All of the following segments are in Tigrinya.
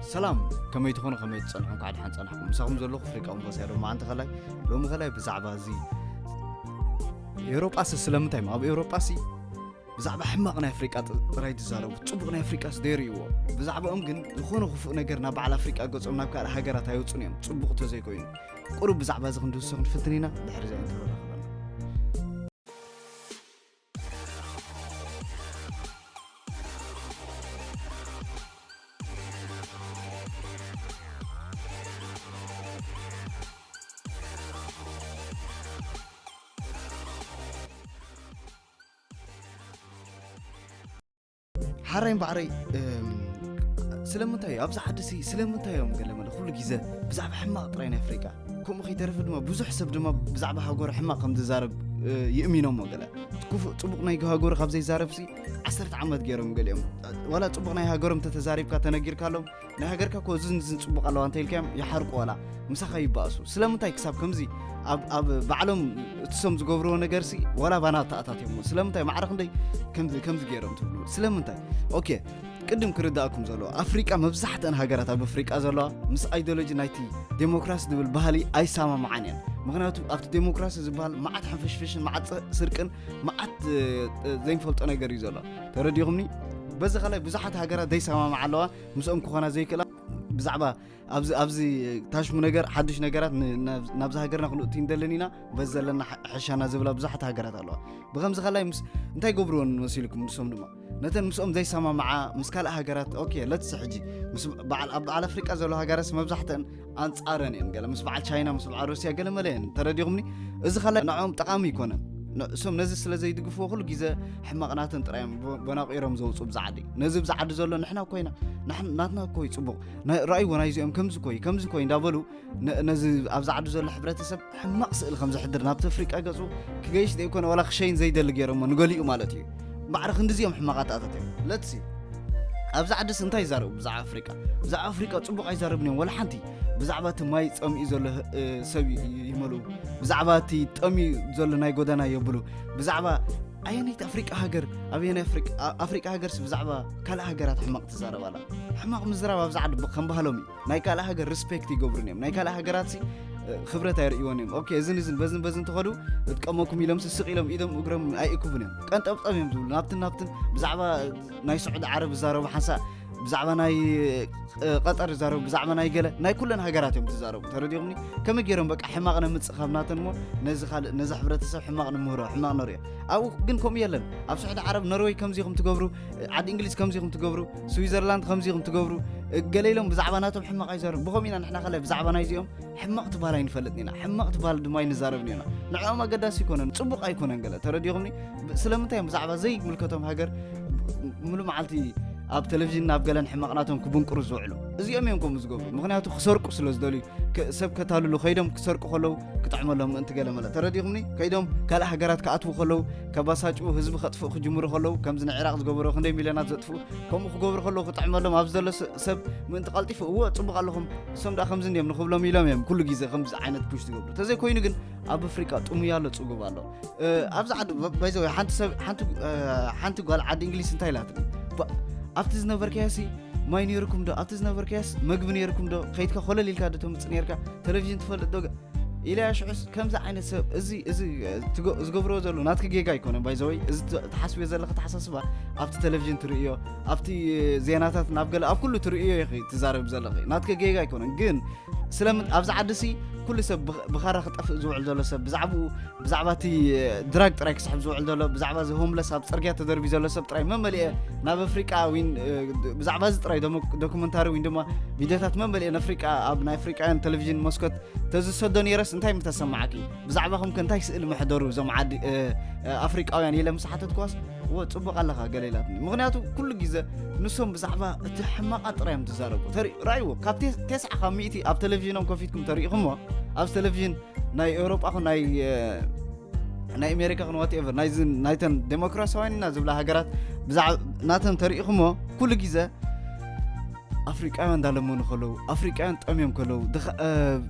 ሰላም፣ ከመይ ትኾኑ፣ ከመይ ትጸንሑ? እንኳዕ ደሓን ጸናሕኩም። ምሳኹም ዘለኹ ፍሪቃ መንፈሳዊ ዶ መዓንቲ ከላይ። ሎሚ ከላይ ብዛዕባ እዚ ኤውሮጳ ሲ ስለምንታይ ኣብ ኤውሮጳ ሲ ብዛዕባ ሕማቕ ናይ ኣፍሪቃ ጥ- ጥራይ ዝዛረቡ፣ ጽቡቕ ናይ ኣፍሪቃስ ዘይርእይዎ። ብዛዕባኦም ግን ዝኾነ ክፉእ ነገር ናብ በዓል ኣፍሪቃ ገጾም ናብ ካልእ ሃገራት ኣይወጹን እዮም፣ ጽቡቕ ተዘይኮይኑ። ቁሩብ ብዛዕባ እዚ ክንድህሶ ክንፍትን ኢና፣ ድሕሪ እዚኣ ንተራኸበና። ሓራይ እምበኣረይ፣ እም፣ ስለምንታይ ኣብዚ ዓዲ ሲ ስለምንታይ እዮም ገለ መለ ኩሉ ግዜ ብዛዕባ ሕማቕ ጥራይ ናይ ኣፍሪቃ? ከምኡ ከይተረፈ ድማ ብዙሕ ሰብ ድማ ብዛዕባ ሃገሩ ሕማቕ ከም ዝዛረብ፣ እ፣ ይእሚኖሞ ገለ። ክፉእ ጽቡቕ ናይ ሃገሩ ካብ ዘይዛረብ ሲ ዓሰርተ ዓመት ገይሮም ገሊኦም። ዋላ ጽቡቕ ናይ ሃገሮም ተተዛሪብካ ተነጊርካሎም፣ ናይ ሃገርካ እኮ እዝን እዝን ጽቡቕ ኣለዋ እንተ ኢልካዮም ይሓርቁ ዋላ ምሳኻ ይባእሱ። ስለምንታይ ክሳብ ከምዚ ኣብ፣ ኣብ ባዕሎም እትሶም ዝገብርዎ ነገር ሲ ዋላ ባና ተኣታትዮም? ስለምንታይ ማዕረ ክንደይ ከምዚ፣ ከምዚ ገይሮም ትብሉ? ስለምንታይ? ኦኬ፣ ቅድም ክርዳእኩም ዘለዎ ኣፍሪቃ፣ መብዛሕትአን ሃገራት ኣብ ኣፍሪቃ ዘለዋ ምስ ኣይዲዮሎጂ ናይቲ ዴሞክራሲ ዝብል ባህሊ ኣይሰማምዓን እየን። ምኽንያቱ ኣብቲ ዴሞክራሲ ዝበሃል መዓት ሕንፍሽፍሽን መዓት ጸ- ስርቅን መዓት፣ እ፣ እ፣ ዘይንፈልጦ ነገር እዩ ዘሎ። ተረዲኹምኒ? በዚ ከላይ ብዙሓት ሃገራት ዘይሰማምዓ ኣለዋ፣ ምስኦም ክኾና ዘይክእላ። ብዛዕባ ኣብዚ፣ ኣብዚ ታሽሙ ነገር ሓድሽ ነገራት ን- ናብ- ናብዚ ሃገርና ክንእቱ እንደልን ኢና፣ በዚ ዘለና ሐ- ሕሻና ዝብላ ብዙሓት ሃገራት ኣለዋ። ብኸምዚ ከላይ ምስ እንታይ ገብርዎን መሲልኩም ንሶም ድማ ነተን ምስኦም ዘይሰማምዓ ምስ ካልእ ሃገራት፣ ኦኬ፣ ለትስ ሕጂ ምስ በዓል ኣብ በዓል ኣፍሪቃ ዘሎ ሃገራት መብዛሕተን ኣንጻረን እየን። ገለ ምስ በዓል ቻይና፣ ምስ በዓል ሩስያ ገለ መለ እየን። ተረዲኹምኒ? እዚ ከላይ ንዕኦም ጠቓሚ ኣይኮነን። ንሶም ነዚ ስለ ዘይድግፍዎ ኩሉ ግዜ ሕማቕ ናተን ጥራይ እዮም ቦ- ቦናቂሮም ዘውፅኡ ብዛ ዓዲ። ነዚ ብዛ ዓዲ ዘሎ ንሕና እኮ ኢና፣ ንሕን- ናትና እኮ እዩ ፅቡቕ። ናይ- ረኣይዎ ናይዚኦም ከምዚ እኮ እዩ፣ ከምዚ እኮ እዩ እንዳበሉ ነ- ነዚ ኣብዛ ዓዲ ዘሎ ሕብረተሰብ ሕማቕ ስእሊ ከም ዘሕድር ናብቲ ኣፍሪቃ ገፁ ክገይሽ ዘይኮነ ዋላ ክሸይን ዘይደሊ ገይሮሞ ንገሊኡ ማለት እዩ። ማዕረ ክንድዚኦም ሕማቕ ኣተኣታት እዮም። ለትሲ ኣብዚ ዓድስ እንታይ ይዛረቡ? ብዛዕባ ኣፍሪቃ፣ ብዛዕባ ኣፍሪቃ ጽቡቕ ኣይዛረብን እዮም። ወላ ሓንቲ ብዛዕባ እቲ ማይ ጸሚኡ ዘሎ፣ እ፣ ሰብ ይ- ይመልኡ፣ ብዛዕባ እቲ ጠሚዩ ዘሎ ናይ ጎደና የብሉ፣ ብዛዕባ ኣየነይቲ ኣፍሪቃ ሃገር፣ ኣበየናይ ኣፍሪቃ፣ ኣ- ኣፍሪቃ ሃገርስ ብዛዕባ ካልእ ሃገራት ሕማቕ ትዛረብ ኣላ? ሕማቕ ምዝራብ ኣብዚ ዓዲ ብ- ከም ባህሎም እዩ። ናይ ካልእ ሃገር ሪስፔክት ይገብሩን እዮም። ናይ ካልእ ሃገራት ሲ፣ እ፣ ክብረት ኣይርእይዎን እዮም። ኦኬ፣ እዝን እዝን በዝን በዝን ተኸዱ እጥቀመኩም ኢሎም ስስቕ ኢሎም ኢዶም እግሮም ኣይእክቡን እዮም። ቀንጠብጠብ እዮም ዝብሉ ናብትን ናብትን ብዛዕባ ናይ ስዑዲ ዓረብ ዝዛረቡ ሓንሳእ ብዛዕባ ናይ፣ እ፣ ቀጠር ዝዛረቡ ብዛዕባ ናይ ገለ ናይ ኩለን ሃገራት እዮም ዝዛረቡ። ተረዲኹምኒ? ከመይ ገይሮም በቃ ሕማቕ ነምጽእ ካብ ናተን እሞ ነዚ ካልእ ነዚ ሕብረተሰብ ሕማቕ ንምህሮ ሕማቕ ነርእዮ። ኣብኡ ግን ከምኡ የለን። ኣብ ስዑዲ ዓረብ ኖርወይ ከምዚ ኢኹም ትገብሩ፣ ዓዲ እንግሊዝ ከምዚ ኢኹም ትገብሩ፣ ስዊዘርላንድ ከምዚ ኢኹም ትገብሩ፣ ገለ ኢሎም ብዛዕባ ናቶም ሕማቕ ኣይዛረቡ። ብኸምኡ ኢና ንሕና ከላይ ብዛዕባ ናይዚኦም ሕማቕ ትበሃል ኣይንፈልጥን ኢና። ሕማቕ ትበሃል ድማ ኣይንዛረብን ኢና። ንዕኦም ኣገዳሲ ኣይኮነን፣ ጽቡቕ ኣይኮነን ገለ። ተረዲኹምኒ? ብ- ስለምንታይ እዮም ብዛዕባ ዘይምልከቶም ሃገር ሙሉ መዓልቲ ኣብ ቴሌቪዥን ናብ ገለን ሕማቕ ናቶም ክብንቅሩ ዝውዕሉ? እዚኦም እዮም ከምኡ ዝገብሩ። ምኽንያቱ ክሰርቁ ስለ ዝደልዩ፣ ከ- ሰብ ከታልሉ ከይዶም ክሰርቁ ከለዉ ክጥዕመሎም ምእንቲ ገለ መለ። ተረዲኹምኒ? ከይዶም ካልእ ሃገራት ክኣትዉ ከለዉ ከባሳጭዉ ህዝቢ ከጥፍኡ ክጅምሩ ከለዉ ከምዚ ንዒራቕ ዝገበሮ ክንደይ ሚልዮናት ዘጥፍኡ ከምኡ ክገብሩ ከለዉ ክጥዕመሎም ኣብ ዘሎ ስ- ሰብ ምእንቲ ቀልጢፉ እወ ጽቡቕ ኣለኹም እሶም ደኣ ከምዚ እንዲዮም ንኽብሎም ኢሎም እዮም ኩሉ ግዜ ከምዚ ዓይነት ፑሽ ዝገብሩ። ተዘይኮይኑ ግን ኣብ ኣፍሪቃ ጥሙይ ኣሎ ጽጉብ ኣሎ። እ፣ ኣብዚ ዓዲ ብ- ባይዘወይ ሓንቲ ሰብ ሓንቲ እ፣ ሓንቲ ጓል ዓዲ እንግሊዝ እንታይ ኢላትኒ? ባ- ኣብቲ ዝነበርካዮ ሲ ማይ ነይርኩም ዶ? ኣብቲ ዝነበርካዮስ መግቢ ነይርኩም ዶ? ከይድካ ኮለል ኢልካ ዶ ተምጽእ ነይርካ? ቴሌቪዥን ትፈልጥ ዶ? ኢለያ ሽዑስ ከምዚ ዓይነት ሰብ እዚ እዚ ትገ- ዝገብርዎ ዘለዉ ናትኪ ጌጋ ኣይኮነን። ባይዘወይ እዚ ት- ትሓስብዮ ዘለኺ ተሓሳስባ ኣብቲ ቴሌቪዥን ትርእዮ፣ ኣብቲ ዜናታት ናብ ገለ ኣብ ኩሉ ትርእዮ ኢኺ ትዛረብ ዘለኺ። ናትኪ ጌጋ ኣይኮነን። ግን ስለምን ኣብዚ ዓዲ ሲ ኩሉ ሰብ ብኽ- ብኻራ ክጠፍእ ዝውዕል ዘሎ ሰብ ብዛዕባኡ ብዛዕባ እቲ ድራግ ጥራይ ክስሕብ ዝውዕል ዘሎ፣ ብዛዕባ እዚ ሆምለስ ኣብ ጽርግያ ተደርቢ ዘሎ ሰብ ጥራይ መመሊኤ ናብ ኣፍሪቃ ዊን ብዛዕባ እዚ ጥራይ ዶሞ- ዶኩመንታሪ ዊን ድማ ቪድዮታት መመሊኤ ንኣፍሪቃ ኣብ ናይ ኣፍሪቃውያን ቴሌቪዥን መስኮት ተዝሰዶ ነይረስ እንታይ ምተሰማዓኪ? ብዛዕባኹም ከ እንታይ ስእሊ መሕደሩ እዞም ዓዲ እ፣ እ፣ ኣፍሪቃውያን ኢለ ምስ ሓተትኳስ እወ ጽቡቕ ኣለኻ ገለ ኢላትኒ። ምኽንያቱ ኩሉ ግዜ ንሶም ብዛዕባ እቲ ሕማቓ ጥራይ እዮም ዝዛረቡ። ተሪ- ራእይዎ ካብ ቴስ- ተስዓ ካብ ሚእቲ ኣብ ቴሌቪዥኖም ከፊትኩም ተሪኢኹሞ ኣብዚ ቴሌቪዥን ናይ ኤውሮጳ ኹን ናይ እ፣ ናይ ኣሜሪካ ኹን ዋትኤቨር ናይዚ ናይተን ዴሞክራሲያውያን ኢና ዝብላ ሃገራት ብዛዕባ ናተን ተሪኢኹሞ ኩሉ ግዜ ኣፍሪቃውያን እንዳለመኑ ከለዉ ኣፍሪቃውያን ጠምዮም ከለዉ ድኻ- እ፣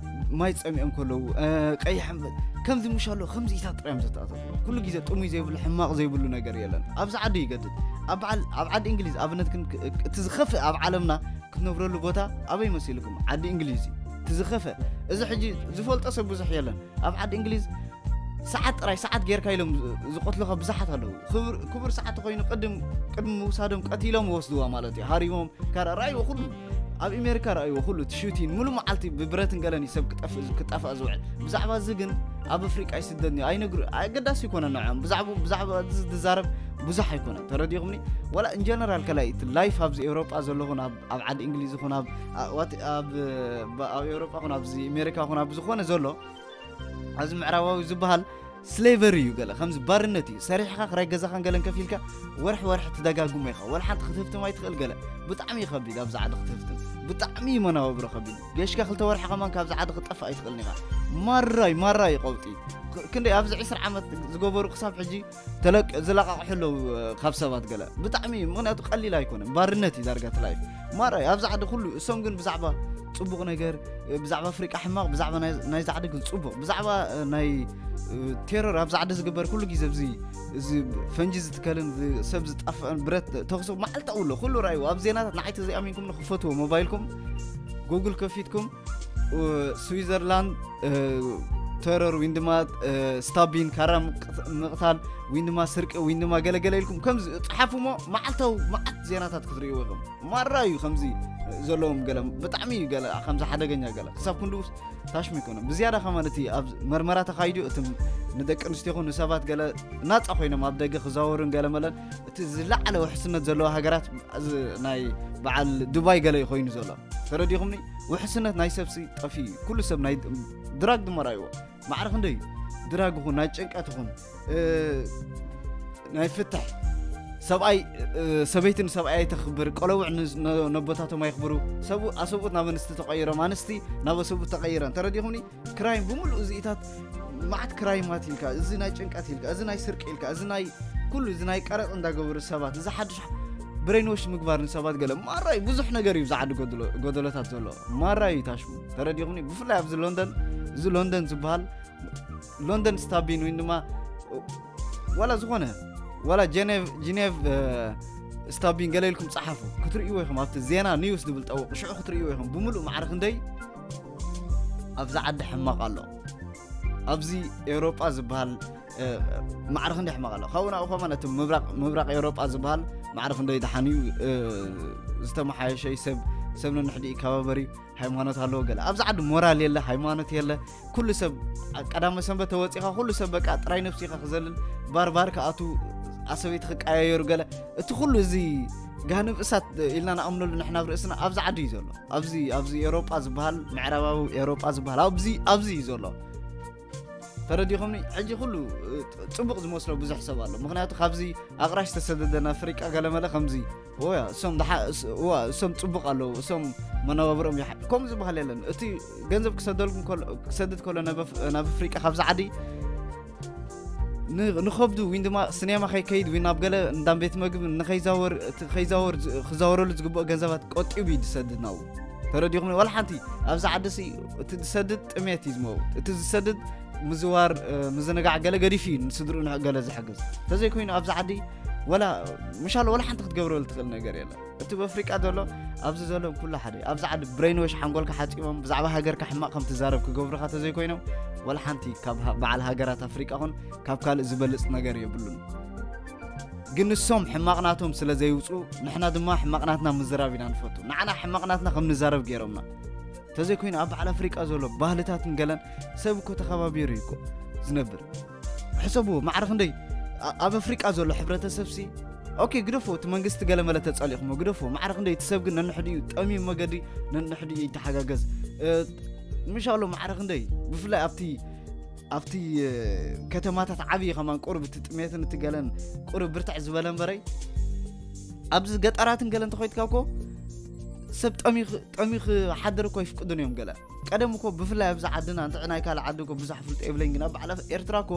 ማይ ጸሚኦም ከለዉ እ፣ ቀይሕ ሕንበ- ከምዚ ሙሽ ኣሎ ከምዚ ኢታ ጥራዮም ዘተኣታትሉ ኩሉ ግዜ ጥሙይ ዘይብሉ ሕማቕ ዘይብሉ ነገር የለን ኣብዚ ዓዲ ይገድድ ኣብ በዓል ኣብ ዓዲ እንግሊዝ ኣብነት ግን ክ- እቲ ዝኸፍእ ኣብ ዓለምና ትነብረሉ ቦታ ኣበይ መሲልኩም? ዓዲ እንግሊዝ እዩ። እቲ ዝኸፈ፣ እዚ ሕጂ ዝፈልጦ ሰብ ብዙሕ የለን። ኣብ ዓዲ እንግሊዝ ሰዓት ጥራይ ሰዓት ጌርካ ኢሎም ዝ- ዝቐትሉኻ ብዙሓት ኣለዉ። ክቡር ክቡር ሰዓት ኮይኑ ቅድም ቅድሚ ምውሳዶም ቀቲሎም ወስድዋ ማለት እዩ። ሃሪሞም ካራ ረኣይዎ ኩሉ ኣብ ኣሜሪካ ረኣይዎ ኩሉ እቲ ሹቲን ሙሉ መዓልቲ ብብረትን ገለን እዩ ሰብ ክጠፍእ ክጠፍእ ዝውዕል። ብዛዕባ እዚ ግን ኣብ ኣፍሪቃ ይስደድኒ ኣይነግሩ ኣገዳሲ ይኮነ ንዕኦም ብዛዕባ ብዛዕባ እዚ ዝዛረብ ብዙሕ ኣይኮነን። ተረዲኹምኒ? ዋላ ኢንጀነራል ከላይ እቲ ላይፍ ኣብዚ ኤውሮጳ ዘለኹን ኣብ ኣብ ዓዲ እንግሊዝ ይኹን ኣብ ኣብ ኤውሮጳ ኹን ኣብዚ ኣሜሪካ ኹን ኣብ ዝኾነ ዘሎ ኣብዚ ምዕራባዊ ዝበሃል ስሌቨሪ እዩ። ገለ ከምዚ ባርነት እዩ። ሰሪሕኻ ክራይ ገዛኻን ገለን ከፊልካ ወርሒ ወርሒ ትደጋግሞ ኢኻ። ወላ ሓንቲ ክትህፍትም ኣይትኽእል። ገለ ብጣዕሚ እዩ ከቢድ ኣብዚ ዓዲ ክትህፍትም። ብጣዕሚ እዩ መናባብሮ ከቢድ። ገሽካ ክልተ ወርሒ ከማን ካብዚ ዓዲ ክትጠፍእ ኣይትኽእልን ኢኻ። ማራይ ማራይ እዩ ቀውጢ። ክ- ክንደይ ኣብዚ ዕስራ ዓመት ዝገበሩ ክሳብ ሕጂ ተለቅ ዝለቃቕሑ ኣለዉ ካብ ሰባት ገለ ብጣዕሚ እዩ። ምክንያቱ ቀሊል ኣይኮነን። ባርነት እዩ ዳርጋ እቲ ላይፍ። ማራይ ኣብዚ ዓዲ ኩሉ እሶም ግን ብዛዕባ ፅቡቕ ነገር ብዛዕባ ኣፍሪቃ ሕማቕ ብዛዕባ ናይ- ናይዚ ዓዲ ግን ፅቡቕ ብዛዕባ ናይ ቴሮር ኣብዚ ዓዲ ዝግበር ኩሉ ግዜ እዚ እዚ ፈንጂ ዝትከልን ዝ- ሰብ ዝጠፍአን ብረት ተኽሱ መዓልታዊ ኣሎ ኩሉ ረኣይዎ ኣብ ዜናታት ንዓይቲ ዘይኣሚንኩም ንክፈትዎ ሞባይልኩም ጉግል ከፊትኩም ስዊዘርላንድ ተረር ወይን ድማ ስታቢን ካራ ምቕታል ወይን ድማ ስርቂ ወይን ድማ ገለገለ ኢልኩም ከምዚ ፅሓፉ ሞ መዓልታዊ መዓት ዜናታት ክትርእይዎ ኢኹም። ማራ እዩ ከምዚ ዘለዎም ገለ ብጣዕሚ እዩ ገለ ከምዚ ሓደገኛ ገለ ክሳብ ክንድውስ ታሽሙ ይኮነ ብዝያዳ ከማን እቲ ኣብ መርመራ ተኻይዱ እቲ ንደቂ ኣንስትዮኹን ንሰባት ገለ ናፃ ኮይኖም ኣብ ደገ ክዛወሩን ገለ መለን እቲ ዝለዓለ ውሕስነት ዘለዎ ሃገራት ናይ በዓል ዱባይ ገለ ኮይኑ ዘሎ ተረዲኹምኒ። ውሕስነት ናይ ሰብሲ ጠፊ እዩ። ኩሉ ሰብ ናይ ድራግ ድመራይዎ ማዕረ ክንደይ እዩ ድራግ ይኹን ናይ ጭንቀት ይኹን ናይ ፍትሕ ሰብኣይ ሰበይትን ሰብኣይ ኣይተኽብር ቆለውዕ ነቦታቶም ኣይኽብሩ። ኣሰብኡት ናብ ኣንስቲ ተቐይሮም ኣንስቲ ናብ ኣሰብኡት ተቐይረን ተረዲኹምኒ። ክራይም ብምሉእ እዚኢታት ማዓት ክራይማት ኢልካ እዚ ናይ ጭንቀት ኢልካ እዚ ናይ ስርቂ ኢልካ እዚ ናይ ኩሉ እዚ ናይ ቀረፅ እንዳገበሩ ሰባት እዚ ሓድሽ ብሬንዎሽ ምግባር ንሰባት ገለ ማራይ ብዙሕ ነገር እዩ ዝዓዲ ጎደሎታት ዘሎ ማራይ እዩ ታሽሙ ተረዲኹምኒ። ብፍላይ ኣብዚ ሎንደን እዚ ሎንደን ዝበሃል ሎንደን ስታቢን ወይ ድማ ዋላ ዝኾነ ዋላ ጀኔቭ ጂኔቭ ስታቢን ገለ ኢልኩም ፀሓፉ ክትርእይዎ ኢኹም ኣብቲ ዜና ኒውስ ዝብል ጠውቕ ሽዑ ክትርእይዎ ኢኹም ብምሉእ ማዕረ ክንደይ ኣብዚ ዓዲ ሕማቕ ኣሎ ኣብዚ ኤውሮጳ ዝበሃል ማዕረ ክንደይ ሕማቕ ኣሎ ካብኡ ናብኡ ከማ ነቲ ምብራቕ ኤውሮጳ ዝበሃል ማዕረ ክንደይ ደሓን እዩ ዝተመሓየሸ እዩ ሰብ ሰብ ነንሕዲ ይከባበር እዩ ሃይማኖት ኣለዎ ገለ ኣብዚ ዓዲ ሞራል የለ ሃይማኖት የለ ኩሉ ሰብ ቀዳመ ሰንበት ተወፂኻ ኩሉ ሰብ በቃ ጥራይ ነብሲኻ ክዘልል ባርባር ክኣቱ ኣሰበይቲ ክቀያየሩ ገለ እቲ ኩሉ እዚ ጋህንብ እሳት ኢልና ንኣምነሉ ንሕና ኣብ ርእስና ኣብዚ ዓዲ እዩ ዘሎ ኣብዚ ኣብዚ ኤሮጳ ዝበሃል ምዕራባዊ ኤሮጳ ዝበሃል ኣብዚ ኣብዚ እዩ ዘሎ ተረዲኹምኒ ሕጂ ኩሉ ፅቡቕ ዝመስሎ ብዙሕ ሰብ ኣሎ ምክንያቱ ካብዚ ኣቕራሽ ዝተሰደደ ናብ ኣፍሪቃ ገለመለ ከምዚ ወያ እሶም ደሓ እስ- እዋ እሶም ፅቡቅ ኣለዉ እሶም መነባብሮም ይሓ ከምኡ ዝበሃል የለን እቲ ገንዘብ ክሰደልኩም ከሎ- ክሰድድ ከሎ ናብ ኣፍ- ናብ ኣፍሪቃ ካብዚ ዓዲ ን- ንኸብዱ ወይ ድማ ስኔማ ከይከይድ ወይ ናብ ገለ እንዳም ቤት መግቢ ንኸይዛወር እቲ ከይዛወር ዝ- ክዛወረሉ ዝግብኦ ገንዘባት ቆጢቡ እዩ ዝሰድድ ናብኡ ተረዲኹም ዋላ ሓንቲ ኣብዚ ዓዲ ሲ እቲ ዝሰድድ ጥሜት እዩ ዝመውት እቲ ዝሰድድ ምዝዋር ምዝንጋዕ ገለ ገዲፉ እዩ ንስድርኡ ንገለ ዝሕግዝ እንተዘይኮይኑ ኣብዚ ዓዲ ወላ ምሻሎ ወላ ሓንቲ ክትገብረሉ ትኽእል ነገር የለን እቲ በፍሪቃ ዘሎ ኣብዚ ዘሎ ኩሉ ሓደ ኣብዚ ዓዲ ብሬንወሽ ሓንጎልካ ሓፂቦም ብዛዕባ ሃገርካ ሕማቕ ከም ትዛረብ ክገብሩካ ተዘይኮይኖም ወላ ሓንቲ ካብ በዓል ሃገራት ኣፍሪቃ ኹን ካብ ካልእ ዝበልፅ ነገር የብሉን ግን ንሶም ሕማቕናቶም ስለ ዘይውፁ ንሕና ድማ ሕማቕናትና ምዝራብ ኢና ንፈቱ ንዓና ሕማቕናትና ከም ንዛረብ ገይሮምና እንተዘይኮይኑ ኣብ በዓል ኣፍሪቃ ዘሎ ባህልታትን ገለን ሰብ እኮ ተኸባቢሩ እዩ እኮ ዝነብር ሕሰብዎ ማዕረ ክንደይ ኣብ ኣፍሪቃ ዘሎ ሕብረተሰብ ሲ ኦኬ ግደፎ እቲ መንግስቲ ገለ መለ ተጻሊኹሞ ግደፎ ማዕረ ክንደይ እቲ ሰብ ግን ነንሕድኡ ጠምዩ መገዲ ነንሕድኡ ይተሓጋገዝ ምሻሎ ማዕረ ክንደይ ብፍላይ ኣብቲ ኣብቲ ከተማታት ዓብዪ ከማን ቁርብ እቲ ጥሜትን እቲ ገለን ቁርብ ብርትዕ ዝበለ እምበረይ ኣብዚ ገጠራትን ገለን ተኾይትካ እኮ ሰብ ጠምዩ ክሓድር እኮ ይፍቅዱን እዮም ገለ ቀደም እኮ ብፍላይ ኣብዚ ዓድና እንተ ናይ ካልእ ዓዲ እኮ ብዙሕ ፍልጦ የብለይን ግን ኣብ በዓል ኤርትራ እኮ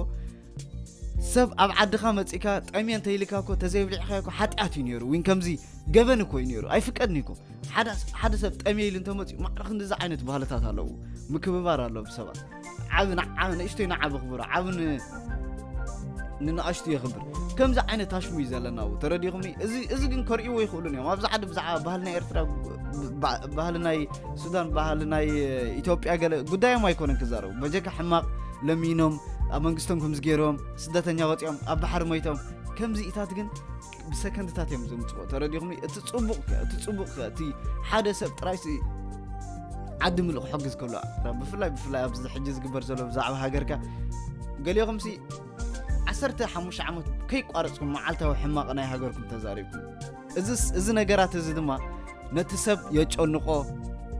ሰብ ኣብ ዓድኻ መጺእካ ጠምየ እንተኢልካ እኮ ተዘይብሊዕካ እኮ ሓጢኣት እዩ ነይሩ ዊን ከምዚ ገበን እኮ እዩ ነይሩ ኣይፍቀድን እኮ ሓደ ሰብ ጠምየ ኢሉ እንተመፂኡ ማዕረ ክንድዚ ዓይነት ባህልታት ኣለዉ ምክብባር ኣሎ ብሰባት ዓብ ንዓብ ንእሽተይ ንዓብ ክብሮ ዓብ ንንኣሽቱ የኽብር ከምዚ ዓይነት ታሽሙ እዩ ዘለና ተረዲኹምኒ እዚ ግን ከርእይዎ ይኽእሉን እዮም ኣብዚ ዓዲ ብዛዕባ ባህልና ኤርትራ ባ- ባህሊ ናይ ሱዳን፣ ባህሊ ናይ ኢትዮጵያ ገለ ጉዳዮም ኣይኮነን ክዛረቡ። በጀካ ሕማቕ ለሚኖም፣ ኣብ መንግስቶም ከምዚ ገይሮም፣ ስደተኛ ወፂኦም፣ ኣብ ባሕሪ ሞይቶም፣ ከምዚኢታት ግን ብሰከንድታት እዮም ዘምፅኦ። ተረዲኹም? እቲ ፅቡቕ ከ፣ እቲ ፅቡቕ ከ፣ እቲ ሓደ ሰብ ጥራይ ሲ ዓዲ ምሉእ ክሕግዝ ከሎ፣ ብፍላይ ብፍላይ ኣብዚ ሕጂ ዝግበር ዘሎ ብዛዕባ ሃገርካ፣ ገሊኹም ሲ ዓሰርተ ሓሙሽተ ዓመት ከይቋረፅኩም መዓልታዊ ሕማቕ ናይ ሃገርኩም ተዛሪብኩም። እዚ ነገራት እዚ ድማ ነቲ ሰብ የጨንቆ፣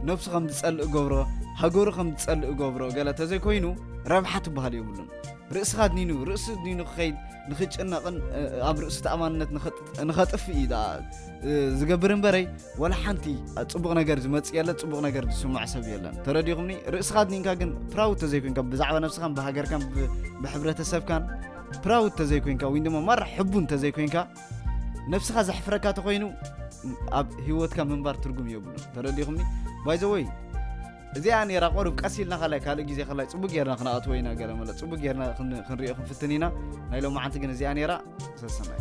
ነብሱ ከም ዝጸልእ ገብሮ፣ ሃገሩ ከም ዝጸልእ ገብሮ። ገለ ተዘይኮይኑ ረብሓ ትበሃል የብሉን። ርእስኻ ድኒኑ፣ ርእሱ ድኒኑ ክኸይድ፣ ንኽጨነቕን ኣብ ርእሱ ተኣማንነት ንኸጥፍእ እዩ ዝገብር እምበረይ፣ ወላ ሓንቲ ጽቡቕ ነገር ዝመጽእ የለን፣ ጽቡቕ ነገር ዝስምዖ ሰብ የለን። ተረዲኹምኒ? ርእስኻ ድኒንካ ግን ፕራውድ ተዘይኮንካ፣ ብዛዕባ ነብስኻን ብሃገርካን ብሕብረተሰብካን ፕራውድ ተዘይኮንካ፣ ወይ ድማ ማራ ሕቡን ተዘይኮንካ፣ ነብስኻ ዘሕፍረካ ተኾይኑ ኣብ ህይወትካ ምንባር ትርጉም የብሉን። ተረዲኹምኒ? ባይዘወይ እዚኣ ነራ ቆርብ ቀስ ኢልና ካልኣይ ካልእ ግዜ ካልኣይ ጽቡቅ ጌርና ክነኣትዎ ኢና። ገለ መለ ጽቡቅ ጌርና ክንሪኦ ክንፍትን ኢና። ናይ ሎማዓንቲ ግን እዚኣ ነራ ሰሰናይ።